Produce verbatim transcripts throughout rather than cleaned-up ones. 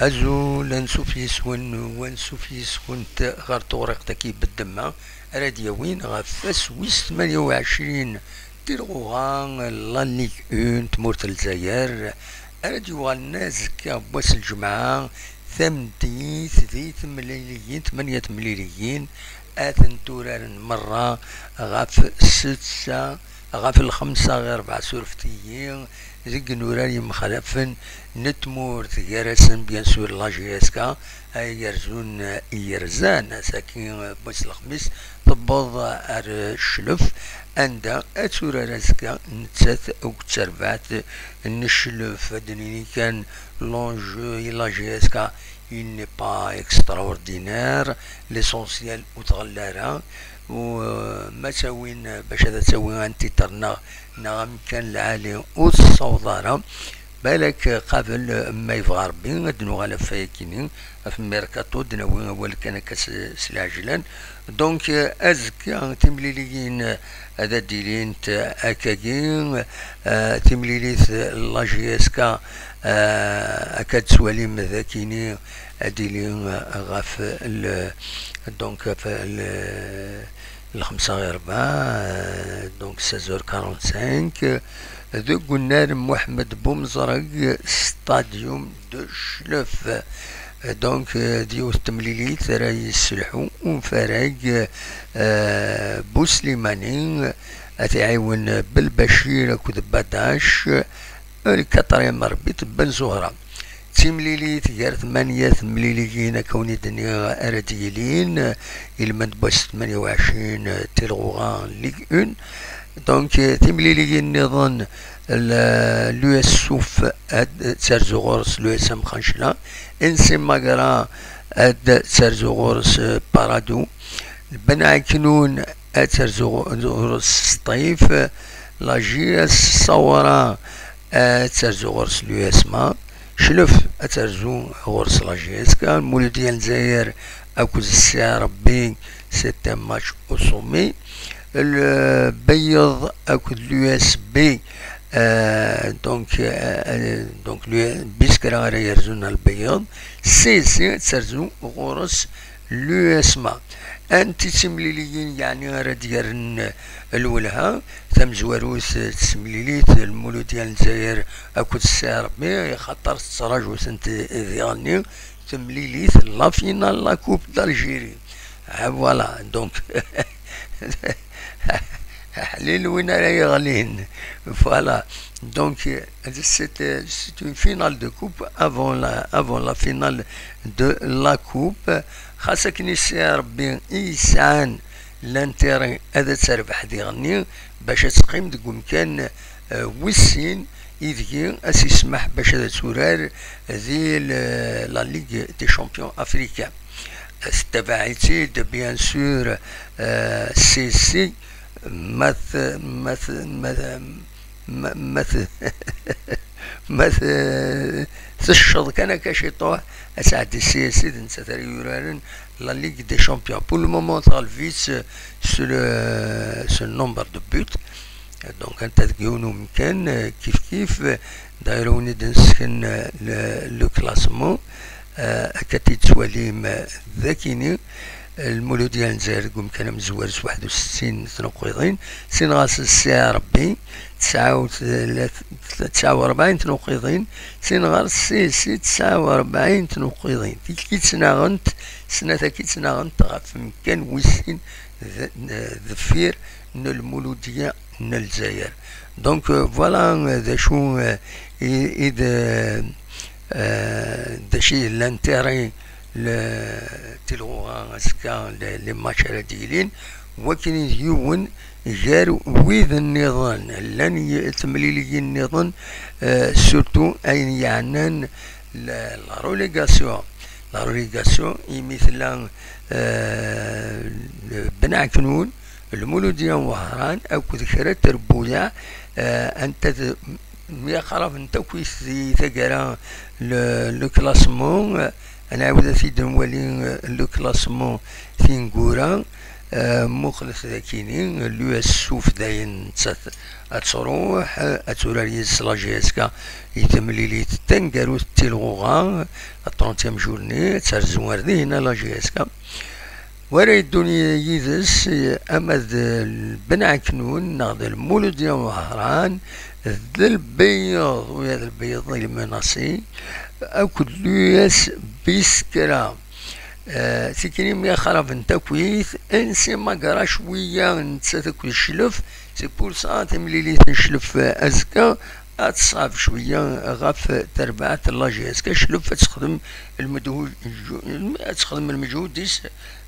Azul, ansuf yes-wen u ansuf yes-kent ɣer tewriqt-agi beddemma ara d-yawin ɣef wass wis tmanya u ɛecrin tilɣuɣa n la Ligue un n tmurt n Lezzayer, ara d-yuɣalen azekka n wass n lǧemɛa tameddit di temliliyin, tmanya temliliyin, ad tent-uraren merra ɣef ssetta, ɣef lxemsa ɣir rebɛa surfet-iyi, deg yinurar yemxalafen n tmurt, gar-asen bien sûr la J S K, ay yerzun, yerzan ass-agi n wass n lexmis, tewweḍ ar Cclef, anda ad turar azekka nettat akked terbaɛt n Cclef. Ad d-nini kan, l'enjeu i la J S K, il n'est pas extraordinaire, l'essentiel ur tɣelli ara, u, eh, ma ttawin, eh, bac ad tawi un titre neɣ, neɣ amkan lɛali ur tessaweḍ ara. Balak, eh, qabel, eh, ma yebɣa Rebbi, ad d-nuɣal ɣef wayagi-nni, ɣef mercato, ad d-nawi awal kan akka s, s lɛejlan. Donc, eh, azekka timliliyin, eh, ad d-ilint, eh, akkagi, eh, timlilit, eh, la J S K, eh, akka d-tettwalim dagini, ad d-ili, eh, ɣef le, donc, ɣef le, lxemsa ɣir rebɛa, eh, donc seize heures quarante-cinq, eh, deg unnar Mohamed Boumezreg, Stadium de Cclef. Eh, donc, eh, d yiwet n temlilit ara yesselḥu unfarag, eh, Bouslimani, ad t-iɛiwen Belbacir akked Badac, le quatrième arbitre Ben Zohra. D timlilit gar tmanya temliliyin, akka wen-id-nniɣ, ara d-yilin ilmend n wass tmanya u ɛecrin tilɣuɣa Ligue un. Donc, eh, timliliyin nniḍen, l-, l'U S Souf ad terzu ɣur-s l'U S M Khanchla, N C Magra ad terzu ɣur-s, eh, Paradou, Ben Aknoun ad terzu ɣur-s Sṭif, la J S Sawra ad terzu ɣur-s l'U S M A, Cclef ad terzu ɣur-s la J S K, Lmuludya n Lezzayer akked Ssi Ṛebbi, c'est un match au sommet. Lbeyyeḍ akked l'U S B, euh, donc, euh, donc l'U S B s kra ara yerzun ar Lbeyyeḍ, C S C ad terzu ɣur-s l'U S M A. Anti d timliliyin yeɛni ara d-yerren lwelha? Tamezwarut d temlilit Lmuludya n Lezzayer akked Ssi Ṛebbi, axaṭer tettraǧu-tent diɣenni temlilit, la finale, la Coupe d'Algérie. Ah, voilà, donc, ḥlil win ara yeɣlin. Voilà, donc, c'est, c'est une finale de coupe avant la, avant la finale de la Coupe. Xas akken i Ssi Ṛebbi i yesɛan l'intérêt ad terbeḥ diɣenni, bac ad teqqim deg umkan, euh, wis sin, ideg ad s-yesmeḥ bac ad turar di le-, la Ligue des Champions Africains. Tettabaɛ-itt-id, bien sûr, euh, C S C, ma t-, ma t-, ma t-, ma, ma t-, ma t-, tecceḍ kan akka ciṭuḥ, ad tɛeddi C S C, d nettat ara yuraren la Ligue des Champions. Pour le moment, tɣelb-itt, euh, sur le, sur le nombre de buts. Donc, anta deg yiwen umkan, euh, kif kif, euh, d'ailleurs, win i d-nesken, euh, le, le classement, euh, akka t-id-twalim, euh, dakini, euh, Lmuludya n Lezzayer deg umkan amezwaru s waḥed u settin tnuqqiḍin, sin ɣer-s Ssi Ṛebbi, tesɛa u tla-, tesɛa u rebɛin tnuqqiḍin, sin ɣer-s C S C, tesɛa u rebɛin tnuqqiḍin. Tikki ttnaɣent, snat-agi ttnaɣent ɣef umkan wis sin d-, deffir n Lmuludya n Lezzayer. Donc, euh, voilà, euh, d acu, euh, i, i d, euh, d acu i d l'intérêt, le, tilɣuɣa azekka, le, les matchs ara d-yilin, wakken i d yiwen gar wid nniḍen, llan y-, temliliyin nniḍen, euh, surtout ayen yeɛnan la, la relégation. La relégation, imi tella, euh, Ben Aknoun, Lmuludya n Wehran akked kra n trebbuyaɛ, eh, anta d myaqrabent akk i t-, i taggara le, le classement, eh, ad nɛawed ad t-id-nwali, eh, le classement tineggura, Eh, muqlet dakini, l'U S Souf dayen nettat ad truḥ, ad turar yid-s la J S K i temlilit taneggarut n tilɣuɣa, la trentième journée, ad terzu ar dihin la J S K. Wara yeddun yid-s, eh, ama d Ben Ɛeknun neɣ d Lmulud Wehran, d Lbeyyeḍ, ula d Lbeyyeḍ Ilmenasi, akked l'U S Biskra. Eh, tikini mi xraben takkwit, ansi ma gara cwiya nettat akked Cclef, c'est pour ça timlilit n Cclef, eh, azekka ad tṣab cwiya ɣef terbaɛt n la J S K. Cclef ad texdem lmejhu-, ad texdem lmeǧhud-is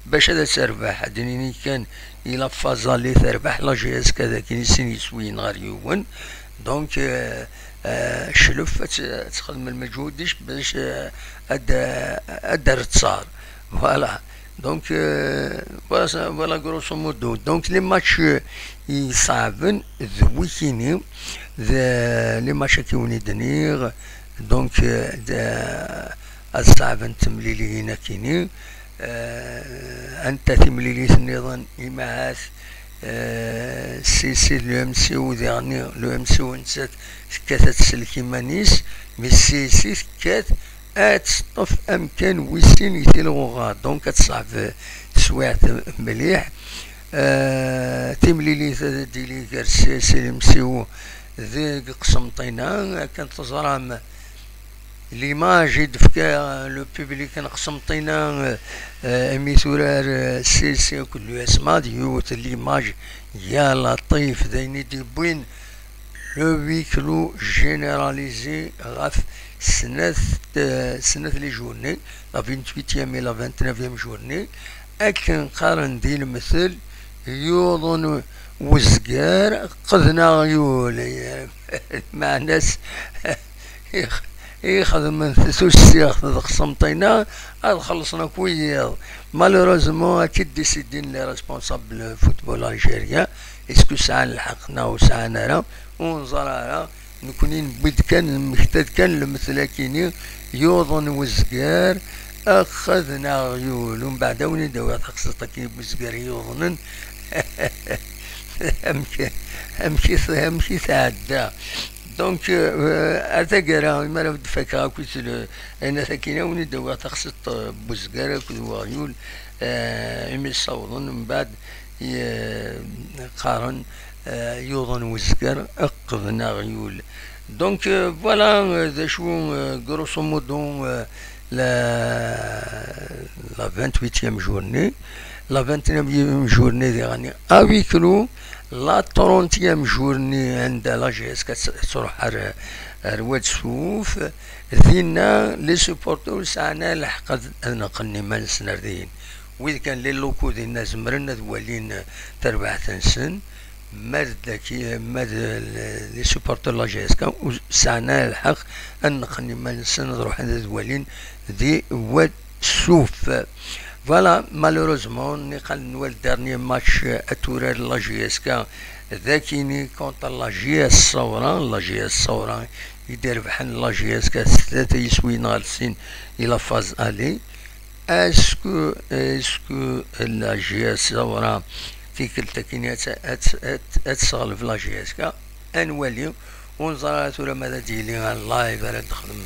bac ad terbeḥ. Ad d-nini kan, i la phase aller terbeḥ la J S K dagi sin yiswiyen ɣer yiwen. Donc, eh, eh, Cclef ad t-, ad texdem lmeǧhud-is bac, eh, ad, ad d-rettar. Voilà. Donc, euh, voilà, ça, voilà, grosso modo. Donc, les matchs, euh, iṣeɛben d wikini, d les matchs-agi i wen-d-nniɣ. Donc, euh, d, ad ṣeɛben temliliyin-agi-ni. Euh, anta timlilit nniḍen, imahat, euh, si, si le M C O diɣen, le M C O nettat tekkat ad tsellek iman-is, mais si, si tekkat ad teṭṭef amkan wis sin i tilɣuɣa, donc ad teṣɛeb teswiɛt mliḥ. Euh, timlilit ad d-tili gar si, si le M C O deg Qsenṭina, akken teẓram l'image i d-tefka le public n Qsenṭina, euh, imi turar, euh, C C akked l'U S M A, d yiwet l'image ya Laṭif, d ayen i d-yewwin le huis clos généralisé ɣef snat, eh, snat les journées, la vingt-huitième et la vingt-neuvième journée, akken qqaren di lemtel, yuḍen wezgar, qqden aɣyul. Meɛna-s, ix-, ixedmen tusiɣt d Qsenṭina, ad xellṣen akk wiyiḍ. Malheureusement, akka i d-décidin les responsables football algérien, est-ce que sɛan lḥeqq neɣ ur sɛan ara? Ur neẓri ara. Nekni newwi-d kan, nemmekta-d kan lemtel-agi-ni, yuḍen wezgar, axed neɣ yul. Umbeɛd, ad wen-id-awiɣ taqsiṭ-agi n wezgar yuḍnen. Amek, amek i t-, amek i tɛedda? Donc, euh, ar taggara, imi ara d-fakeɣ akk le, ayen ata-agi, ad wen-id-awiɣ taqsiṭ, euh, n wezgar akked weɣyul, euh, imi ssawḍen, mbeɛd, i, euh, qqaren, euh, yuḍen wezgar, qqden aɣyul. Donc, euh, voilà, euh, d acu, euh, grosso modo, euh, la, la vingt-huitième journée, la vingt-neuvième journée diɣen à huis clos, la trentième journée anda la J S K ad truḥ ar, ar Wad Suf, dinna les supporters ur sɛan ara lḥeqq ad, ad neqqen iman-nsen ar dihin. Wid kan les locaux dinna zemren ad walin tarbaɛt-nsen, ma d daki, ma d les supporters n la J S K, ur sɛan ara lḥeqq ad neqqen iman-nsen ad ruḥen ad walin di Wad Suf. Voilà, malheureusement, niqal nwal dernier match ad turar la J S K, d akini contre la J S Saoura, la J S Saoura i d-irebḥen la J S K s tlata yiswiyen ɣer sin i la phase aller. Est-ce que, est-ce que la J S Saoura tikkelt akkin ad, ad, ad, ad tesseɣleb la J S K? Ad nwali. Ur neẓri ara tura ma ad d-yili en live ara d-texdem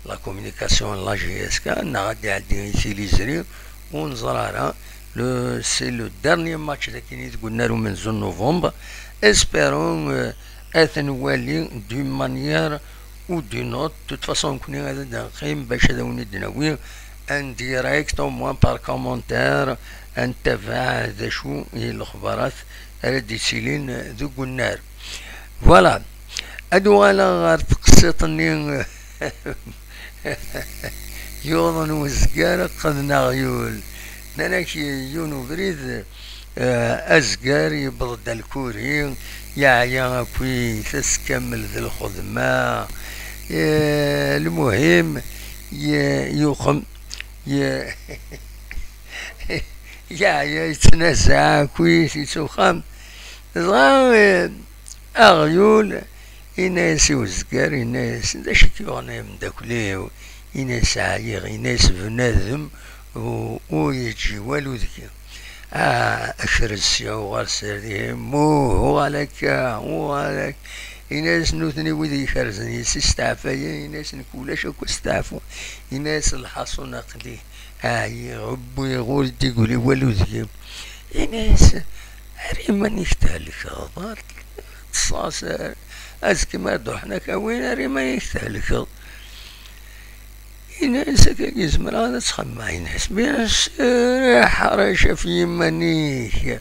la communication n la J S K, neɣ ad d-iɛeddi i tiliẓri, ur neẓri ara. Le, c'est le dernier match dagi i deg unnar umenzu n novembre. Espérons, euh, ad t-nwali d'une manière ou d'une autre. De toute façon, nekkni ad d-neqqim bac ad awen-id-nawi en direct, au moins par commentaire, ad ntabaɛ d acu i lexbarat ara d-yettilin deg unnar. Voilà. Ad uɣaleɣ ɣer teqsiṭ-nni yuḍen wezgar, qqden aɣyul. Nnan-ak yiwen ubrid, eh, azgar yewweḍ-d alkuri, yeɛya akk-, ass kamel d lxedma. Eh, lmuhim, ye-, yuxem, ye-, yeɛya, yettnazaɛ akk-, yettwexxam. Dɣa, eh, aɣyul yenna-yas i uzgar, yenna-yas: "D acu i k-yuɣen ay ameddakel-iw?" Yenna-yas: "Ɛyiɣ." Yenna-yas: "Bnadem u-, ur yeǧǧi walu deg-i." Ah, akrez sya, uɣal s ar dihin, muh, uɣal akka, uɣal akka. Ini-as nutni wid ikerzen yes-s, steɛfayen, ini-as nekk ulac akk asteɛfu. Ini-as lḥaṣun aql-i ɛyiɣ, wwiɣ, ur d-igri walu deg-i. Ini-as ar iman-ik thelkeḍ, ar ṭṣas, ar azekka ma d-ruḥen ak-awin, ar iman-ik thelkeḍ. Ini-as akka i zemreɣ ad tt-xemmeɣ. Ini-as bien sûr, ḥrec ɣef yiman-ik.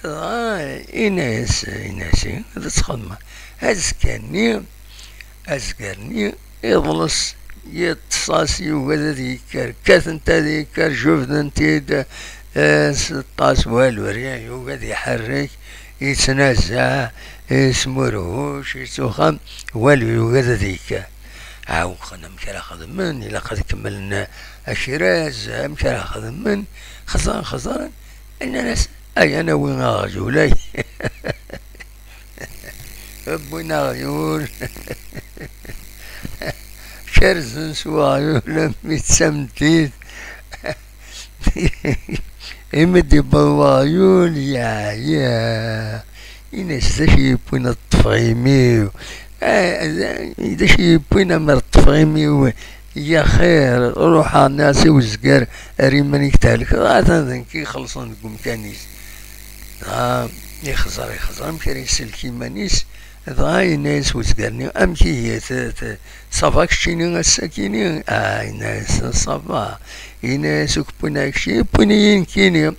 Dɣa ini-as, ini-as ad tt-xemmeɣ. Azekka-nni, azekka-nni, iḍles, yeṭṭes-as, yugad ad yekker, kkatent ad yekker, jubden-t-id, eh, s ṭṭas walu, rien, yugad iḥerrek, yettnazaɛ, yesmurhuc, yettuxam, walu yugad ad yekker. Ɛawqen amek ara xedmen, ilaq ad kemmlen akraz, amek ara xedmen, xeẓren, xeẓren, nnan-as, ay, ad nawi aɣyul, ay. Wwin aɣyul, kerzen s uɣyul, am mi d tameddit. Imi d-yewweḍ weɣyul, yeɛya. Ini-as, d acu yewwin ad ṭṭfeɣ imi-w? Ah, d acu yewwin amer ṭṭfeɣ imi-w? Yaxir, ruḥ, nniɣ-as i uzger, ar iman-ik thelkeḍ, atan d nekk ixellṣen deg umkan-is. Dɣa ixẓer, ixẓer amek ara isellek iman-is, dɣa yenna-yas uzger-nni, amek ihi, t-, t-, ça va keččini ass-akini? Ah, yenna-yas, ça va. Yenna-yas, ur k-wwin ara kečči, wwin-iyi nekkini.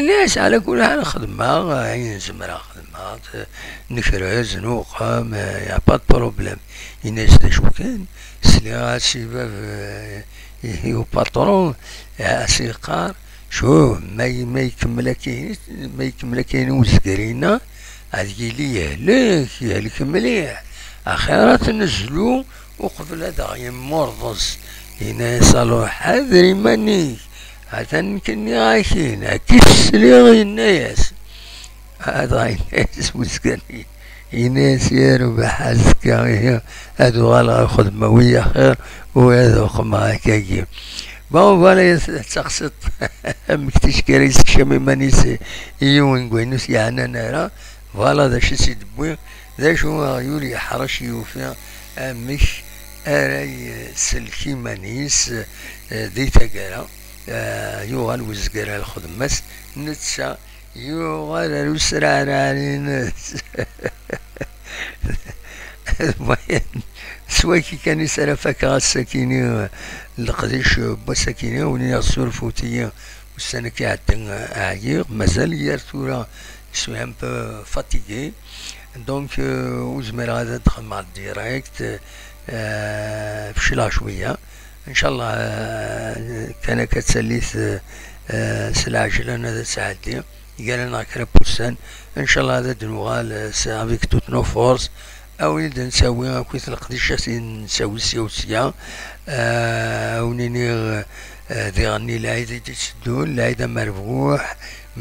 Ini-as, ɛla kulli ḥal, xedmeɣ ayen zemreɣ xedmeɣ-t, nekrez, nuqem, y a pas de problème. Ini-as, d acu kan, sliɣ-as i bab, eh, i upatron, eh, as-yeqqar, cuf, ma y-, ma ikemmel akkin, ma ikemmel akkin uzger-inna, ad yili yehlek, yehlek mliḥ. Axir ad t-nezlu, uqbel ad aɣ-yemmurḍes. Yenna-yas, alors, ḥader iman-ik, atan nekk nniɣ-ak-in, akka i s-sliɣ, yenna-yas. Dɣa yenna-yas uzger-nni, yenna-yas, yerbeḥ, azekka ihi ad uɣaleɣ ar lxedma, wi axir, u ad uqmeɣ akkagi. Bon, voilà, d taqsiṭ amek tiskar yessekcam iman-is i yiwen n wayen ur t-yeɛnan ara. Voilà d acu i tt-id-wwi, d acu aɣyul yeḥrec yufi amek ara isellek iman-is, eh, di taggara, eh, yuɣal uzger ar lxedma-s, netta yuɣal ar usrarrar-ines. S waki kan i s ara fakeɣ ass-akini, leqdic n wass-akini, ur nniɣ surfut-iyi ussan-agi iɛeddan, ɛyiɣ, mazal yir tura je suis un peu fatigué. Donc, euh, ur zmireɣ ad d-xedmeɣ direct, euh, fecleɣ cwiya. Ncallah, euh, kan akka d tallit, euh, euh, s lɛejlan ad tɛeddi, gar-aneɣ kra n wussan. Ncallah ad d-nuɣal, euh, s, avec toutes nos forces. A win i d-nettawi akkit leqdicat i nettawi sya u sya. Euh, a wen-iniɣ, euh, diɣen i lɛid i d-itteddun, lɛid amerbuḥ,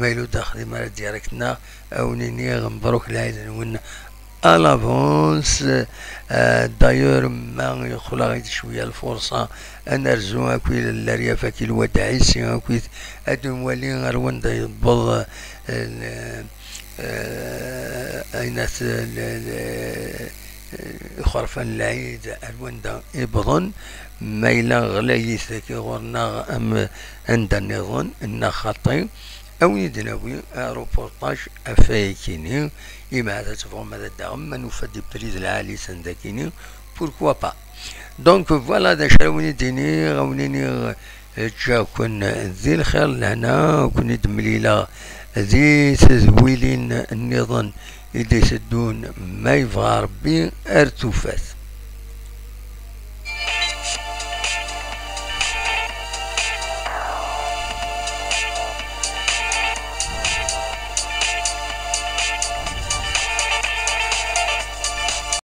ma yella ur d-nexdim ara direct-nneɣ, a wen-iniɣ mebruk lɛid-nwen à l'avance. Euh, d'ailleurs, ma yeqqel-aɣ-id cwiya lfurṣa, ad nerzu akkit Leryaf, akkit Lwad Ɛisi, akkit ad nwali ar wanda yewweḍ, euh, l-, euh, aynat, l-, l-, ixerfan n lɛid ar wanda i wwḍen, ma yella ɣlayit dagi ɣur-neɣ am anda nniḍen, neɣ xaṭi, a wen-id-nawi aruportaj ɣef wayagi-ni, imi ad tebɣum ad d-taɣem, ma nufa-d abrid lɛali-ten dagini, pourquoi pas. Donc, voilà d acu ara wen-id-iniɣ, a wen-iniɣ, ǧǧaɣ-ken di lxir, lehna, a ken-id-mlileɣ di tedwilin nniḍen i d-iteddun, ma yebɣa Rebbi, ar tufat.